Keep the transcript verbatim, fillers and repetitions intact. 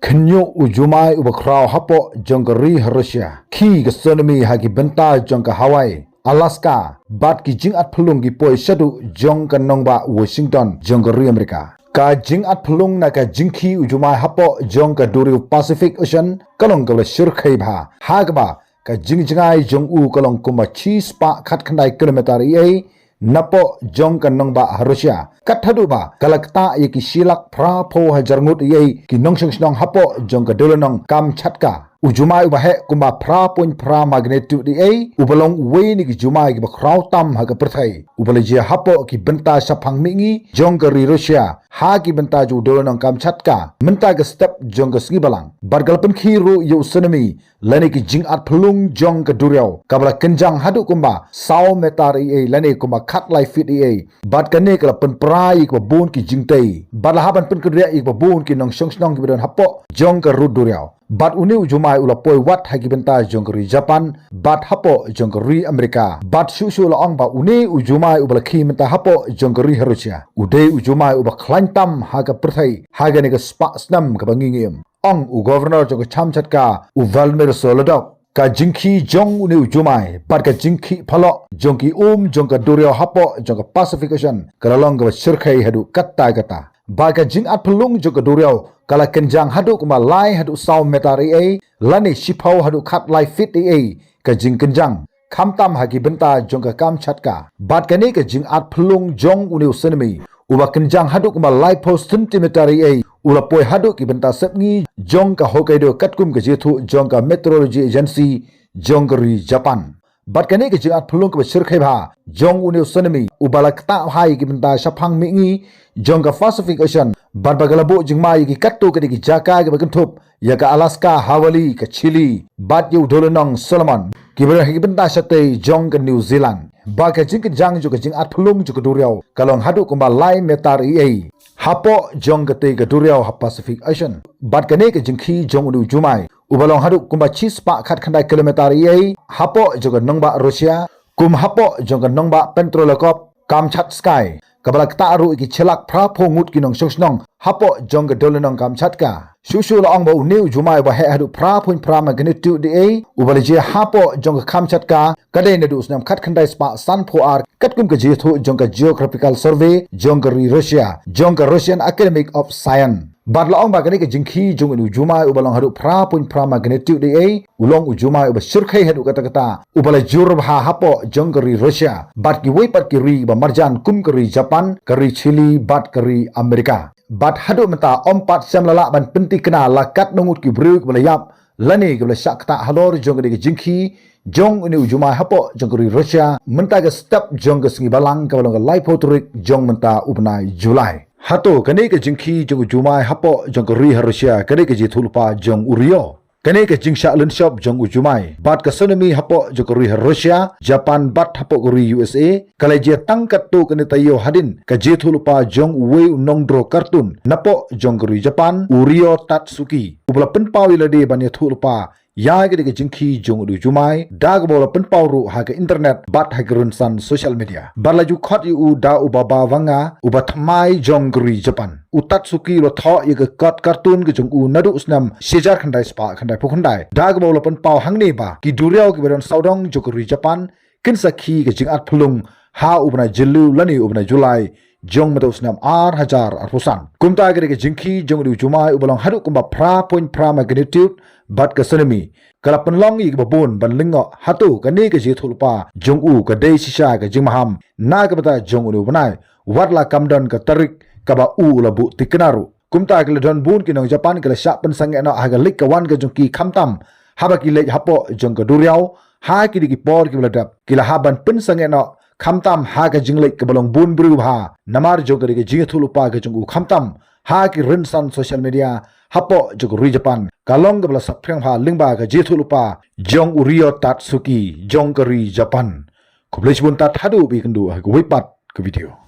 Khynñiuh u jumai uba khraw hapoh jong ka ri ha Russia. Khie ka tsunami ha ki bynta jong ka Hawaii, Alaska, bad ki jingatphyllung ki poi shaduh jong ka nongbah Washington jong ka ri Amerika. Ka jingatphyllung na ka jingkhie u jumai hapoh jong ka duriaw Pacific Ocean ka long kaba la shyrkhei bha, ha kaba ka jingjngai jong u ka long kumba shispah khatkhyndai kilometer eiei napoh jong ka nongbah ha Russia. Kat haduh ba ka la ktah ïa ki shilak phraphew hajar ngut eiei ki nongshong shnong hapoh jong ka dewlynnong Kamchatka. U jumai uba heh kumba phra point phra magnitude eiei, uba long uwei na ki jumai kiba khraw tam ha ka pyrthei, uba la jia hapoh ki bynta shaphang mihngi jong ka ri Russia ha ki bynta jong u dewlynnong Kamchatka mynta ka step jong ka sngi Balang. Bad ka la pynkhie ruh ïa u tsunami lane ki jingatphyllung jong ka duriaw kaba la kynjang haduh kumba saw meter eiei lane kumba khatlai feet eiei. Bad kane ka la pynpra ïa kiba bun ki jingtei bad la hap ban pynkynriah ïa kiba bun ki nongshong shnong kiba don hapoh jong ka rud duriaw. Bad une u jumai u la poi wat ha ki bynta jong ka ri Japan bad hapoh jong ka ri Amerika. Bad shuh shuh la ong ba une u jumai uba la khie mynta hapoh jong ka ri ha Russia u dei u jumai uba khlaiñ tam ha ka pyrthei ha kane ka spah snem kaba ngi ngi im. Ong u Governor jong ka Kamchatka, u Vladimir Solodov, ka jingkhie jong une u jumai bad ka jingkhih phylla jong ki um jong ka duriaw hapoh jong ka Pacific Ocean ka la long kaba shyrkhei haduh katta katta. Bad ka jingatphyllung jong ka duriaw ka la kynjang haduh kumba lai haduh saw meter eiei lane shiphew haduh khatlai feet eiei ka jingkynjang, khamtam ha ki bynta jong ka Kamchatka. Bad kane ka jingatphyllung jong une u tsunami uba kynjang haduh kumba laiphew centimeter eiei u la poi haduh ki bynta sepngi jong ka Hokkaido katkum ka jingïathuh jong ka Meteorology Agency jong ka ri Japan. Bad kane ka jingatphyllung kaba shyrkhei bha jong une u tsunami uba la ktah bha ïa ki bynta shaphang mihngi jong ka Pacific Ocean bad ba ka la buh jingma ïa ki katto katne ki jaka kiba kynthup ïa ka Alaska, Hawaii, ka Chile bad ïa u dewlynnong Solomon, kiba don ha ki bynta shatei jong ka New Zealand. Bad ka jingkynjang jong ka jingatphyllung jong ka duriaw ka long haduh kumba lai meter eiei hapoh jong katei ka duriaw ha Pacific Ocean. Bad kane ka jingkhie jong une u jumai uba long haduh kumba shispah khatkhyndai kilometer eiei hapoh jong ka nongbah Russia, kum hapoh jong ka nongbah Petrolokop, Kamchatsky, kaba la ktah ruh ïa ki shilak phraphew ngut ki nongshong shnong hapoh jong ka dewlynnong Kamchatka. Shuh shuh la ong ba une u jumai uba heh haduh phra point phra magnitude eiei uba la jia hapoh jong ka Kamchatka ka dei naduh u snem khatkhyndai spah sanphew ar katkum ka jingïathuh jong ka Geographical Survey jong ka ri Russia, jong ka Russian Academy of Science. Bad la ong ba kane ka jingkhie jong une u jumai uba long haduh phra point phra magnitude eiei u long u jumai uba shyrkhei haduh katta katta uba la jur bha hapoh jong ka ri Russia bad kiwei pat ki ri ba marjan kum ka ri Japan, ka ri Chile bad ka ri Amerika. Bad haduh mynta ym pat shem la lah ban pyntikna la katno ngut ki briew kiba la ïap lane kiba la shah ktah halor jong kane ka jingkhie jong une u jumai hapoh jong ka ri Russia mynta ka step jong ka sngi Balang kaba long ka laiphew tarik jong mynta u bnai July. Hato kane ka jingkhie jong u jumai hapoh jong ka ri ha Russia ka dei ka jingïathuhlypa jong u RIO? Kane ka jingshah lynshop jong u jumai bad ka tsunami hapoh jong ka ri ha Russia, Japan bad hapoh ka ri U S A ka la jia tang katto katne taïew hadien ka jingïathuhlypa jong uwei u nongdro cartoon napoh jong ka ri Japan, u Ryo Tatsuki, uba la pynpaw ïa lade ban ïathuhlypa ïa kane ka jingkhie jong une u jumai da kaba u la pynpaw ruh ha ka internet bad ha ki rynsan social media. Bad la ju khot ïa u da uba ba wanga uba thymmai jong ka ri Japan. U Tatsuki u la thoh ïa ka kot cartoon ka jong u naduh u snem shi hajar khyndai spah khyndai phew khyndai da kaba u la pynpaw hangne ba ki duriaw kiba don sawdong jong ka ri Japan kin sa khie ka jingatphyllung ha u bnai Jylliew lane u bnai July jong mynta u snem ar hajar arphew san. Kumta kane ka jingkhie jong une u jumai uba long haduh kumba phra point phra magnitude bad ka tsunami ka la pynlong ïa kiba bun ban lyngngoh hato kane ka jingïathuhlypa jong u ka dei shisha ka jingmaham na ka bynta jong une u bnai, wat la kam don ka tarik kaba u la buh tikna ruh. Kumta ki la don bun ki nong Japan ki la shah pynsangeh noh ha ka leit ka wan ka jong ki khamtam haba ki leit hapoh jong ka duriaw ha kine ki por kiba la dep. Ki la hap ban pynsangeh noh khamtam ha ka jingleit kaba long bun briew bha namar jong kane ka jingïathuhlypa ka jong u khamtam ha ki rynsan social media hapoh jong ka ri Japan ka long kaba la saphriang bha lyngba ka jingïathuhlypa jong u Ryo Tatsuki jong ka ri Japan. Khublei shibun tad haduh ba ïakynduh ha kawei pat ka video.